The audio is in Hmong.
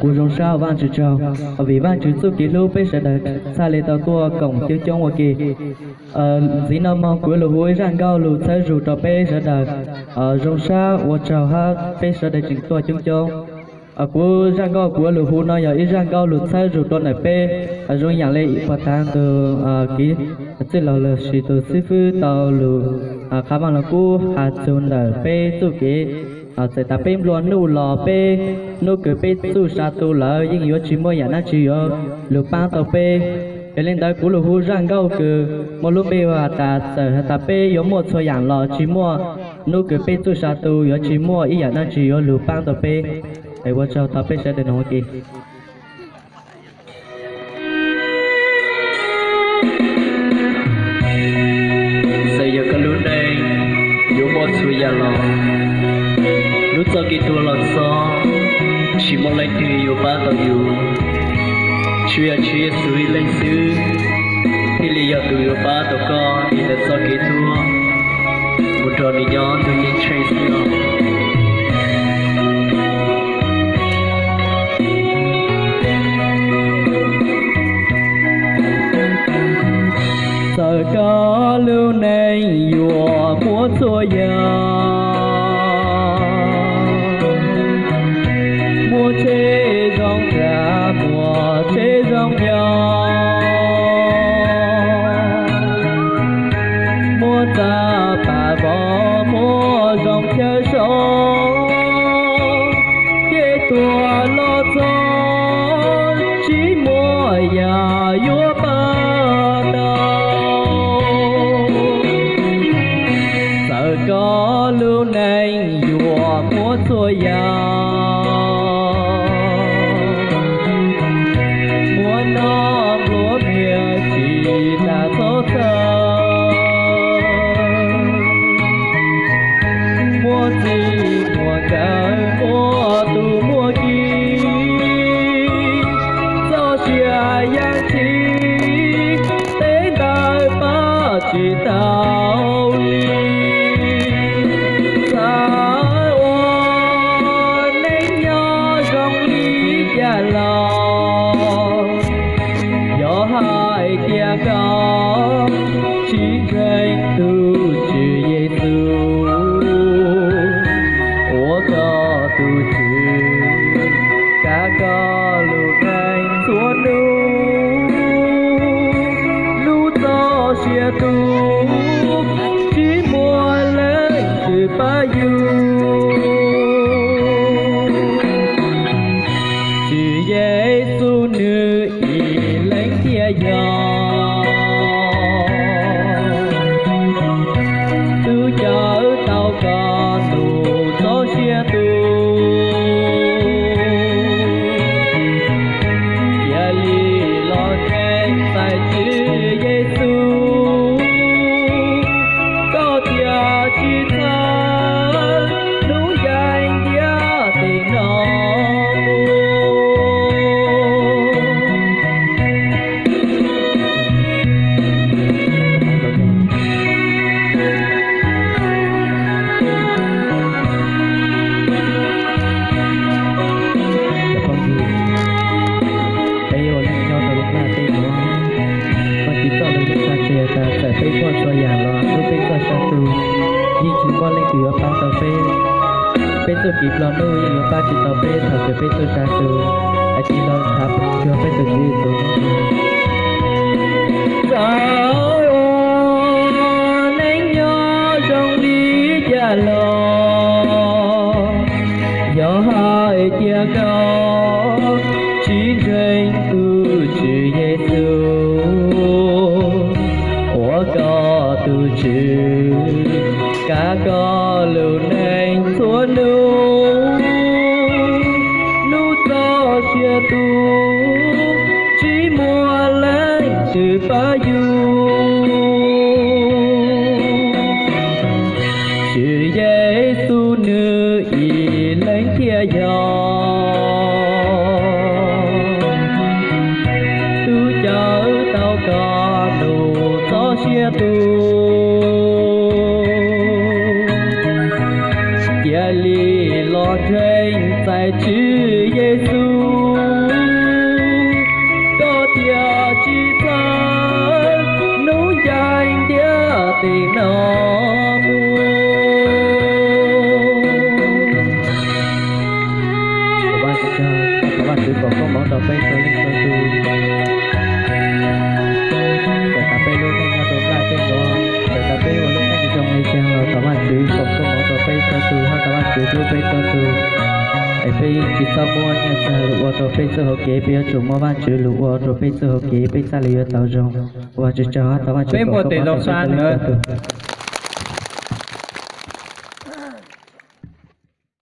Kuv zoo sab Vaajtswv tsaug, vim Vaajtswv txuj kev hlub peb sawv daws txhaj le tau tuaj koom coob coob ua ke. Ntxiv no moog kuv yuav lug hu ib zaaj nkauj lug txhawb zug rau peb sawv daws zoo sab ua tsaug hab peb sawv daws tseem tuaj coob coob. Kuv zaaj nkauj kuv yuav lug hu no yog ib zaaj nkauj lug txhawb zug rau ntawm peb, zoo yaam le puag ta ntug kev txwj laug lossis tus xib fwb tau lug qha vaaj lug kub has txug ntawm peb txuj kev. Txawm tas peb nplua nuj los peb nub kws peb txuj sa tu lawm yeej yuav tsi muaj yaam dlaab tsi yuav lug paab tau peb. Yog le ntawd kuv lug hu zaaj nkauj kws muaj lub npe has tas txawm has tas peb yuav muaj txhua yaam los tsi muaj nub kws peb txuj sa tu yuav tsi muaj ib yaam dlaab tsi yuav lug paab tau peb. Ua tsaug tau peb sawv daws noog ua ke. Txawm yog koj lub neej yuav muaj txhua yaam los, lub txoj kev tuag los xob, tsi muaj leej twg yuav paab tau yus. Tsuas yog Tswv Yexus ib leeg xwb thiaj li yog tus yuav paab tau koj ntawm txoj kev tuag mus nrug nwg nyob ntug ceeb tsheej xwb. Txawm koj lub neej yuav muaj txhua yaam, muaj tsheb zoo nkauj, muaj tsheb zoo yog, muaj txaj pam vog, muaj zoo chaw so, kev tuag los txog tsi muaj yaam yuav paab tau. Txawm koj lub neej yuav muaj txhua yaam, muaj noj muaj npias tsi tas txhob txhawj, muaj txij muaj nkawm muaj tug muaj ki, txoj sia yaaj tsi teb ntawd paab tsi tau li. Txawm ua neej nyob zoo li cas los, yog hais tias koj tsi ntseeg tug Tswv Yexus ua koj tug Tswv, kav koj lub neej txhua nub, lub txoj sia tu tsi muaj leej twg pab yug. Tswv Yexus nwg ib leeg thiaj yog tug cawm tau koj lub txoj sia tu. Cia li los ntseeg txais Tswv Yexus, koj thiaj tsi txhawj nub ncaim ntiab teg no mus. Peb ua neej nyob rau lub ntiaj teb no, Vaajtswv txoj lug yeej txhaj tseg tas txawm peb muaj txhua yaam los nub peb txuj sa tu, yeej tsi muaj leej twg yuav paab tau peb. Peb txuj kev nplua nuj yeej yuav paab tsi tau peb thaum kws peb txuj sa tu. Hais tsis los thaum yog peb tug Tswv Yexus. Txawm ua neej nyob zoo li cas los, yog hais tias koj tsi ntseeg tug Tswv Yexus ua koj tug Tswv, kav koj lub neej txhua nub, nub txoj sia tu tsi muaj leej twg pab yug. Tswv Yexus nwg ib leeg thiaj yog tug cawm tau koj lub txoj sia tu. Cia li los ntseeg txais Tswv Yexus, Vajtswv foom koob hmoov rau peb txhua leej txhua tus. Txawm tas peb lub neej nyob rau laj tej no, txawm tas peb ua lub neej zoo li cas los thov Vajtswv foom koob hmoov rau peb txhua tus, thov Vajtswv hlub peb txhua tus. Es peb tsis txhob muab nyiaj txiag lug ua rau peb txoj hauv kev, peb yuav tsum muab Vajtswv lug ua rau peb txoj hauv kev, peb txhaj li yuav tau zoo. Ua Vajtswv tsaug, thov Vajtswv foom koob hmoov rau peb txhua leej txhua tus.